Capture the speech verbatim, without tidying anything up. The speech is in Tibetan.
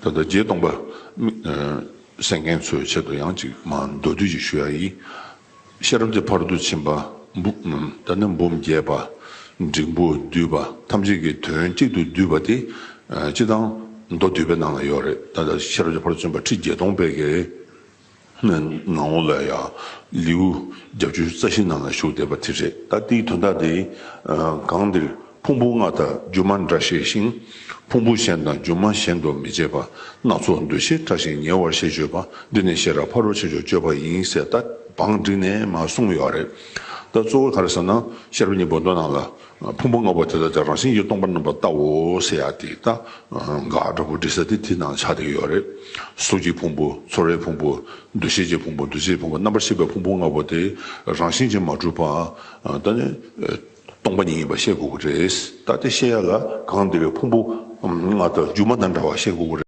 ད་ལྟ་བརྒྱད་སྟོང་པ་མི་ཨ་གསན་མཁན་ཚོའི་ཆེད་དུ་ཡང་ཅིག་མ་མདོར་བསྡུས་ཅིག་ཞུ་ཡ་ཡིན། ཤེས་རབ་ཀྱི་ཕ་རོལ་ཏུ་ཕྱིན་པ་འབུམ་ཨ་ད་ནི་འབུམ་རྒྱས་པ། འབྲིང་པོ་བསྡུས་པ། ཐམས་ཅད་ཀྱི་དོན་གཅིག་ཏུ་བསྡུས་པ་དེ་ཨ་སྤྱི་དང་མདོ་སྡུད་པའི་ནང་ལ་ཡོད་རེད། ད་ལྟ་ཤེས་རབ་ཀྱི་ཕ་རོལ་ཏུ་ཕྱིན་པ་ཁྲི་བརྒྱད་སྟོང་པའི་གི་ནང་ལོགས་ལ་ཡང་ལེའུ་བརྒྱད་ཅུ་རྩ་བཞི་ནང་ལ་བཞུགས་བསྡད་པ་དེ་རེད། ད་དེའི་དོན་དག་དེ་ཨ་གང་འདིར་ཕུང་པོ་ལྔ་དང་སྒྱུ་མ་འདྲ་ཤེས་ཤིང་། ཕུང་པོ་གཞན་དང་སྒྱུ་མ་གཞན་དུ་མི་བྱེད་པ། སྣ་ཚོགས་འདུ་ཤེས་ཕྲ་ཞིང་ཉེ་བར་ཞེས་བརྗོད་པ། འདི་ནི་ཤེས་རབ་ཕ་རོལ་ཕྱིན་མཆོག་སྤྱོད་པ་ཡིན་ཟེར་ད་བང་བསྒྲིགས་ནས་མར་གསུངས་ཡོད་རེད། ད་གཙོ་བོ་ག་རེ་ཟེར་ན་ཤེས་རབ་སྙིང་པོ་མདོ་ནང་ལ་ཕུང་པོ་ལྔ་པོ་དེ་དག་ཀྱང་རང་བཞིན་གྱིས་སྟོང་པར་རྣམ་པར་བལྟའོ་ཟེར་ཡ་དེ་ད་འགག་འདྲ་པོ་འགྲིག་ས་དེ་དེ་ནང་ཆགས་བསྡད་ཡོད་རེད། གཟུགས་ཀྱི་ཕུང་པོ། ཚོར་བའི་ཕུང་པོ། འདུ་ཤེས་ཀྱི་ཕུང་པོ། འདུ་བྱེད་ཕུང་པོ། རྣམ་པར་ཤེས་པའི་ཕུང་པོ་ལྔ་པོ་དེ་རང་བཞིན་གྱིས་མ་གྲུབ་པ་ད་ནི་སྟོང་པ་ཉིད་ཡིན་པ་ཤེས་དགོས་ཀྱི་རེད། ད་དེ་ཤེས་ཡ་ལ་གང་འདིར་ཕུང་པོ་ལྔ་དང་སྒྱུ་མ་དང་འདྲ་བ་ཤེས་དགོས་ཀྱི་རེད།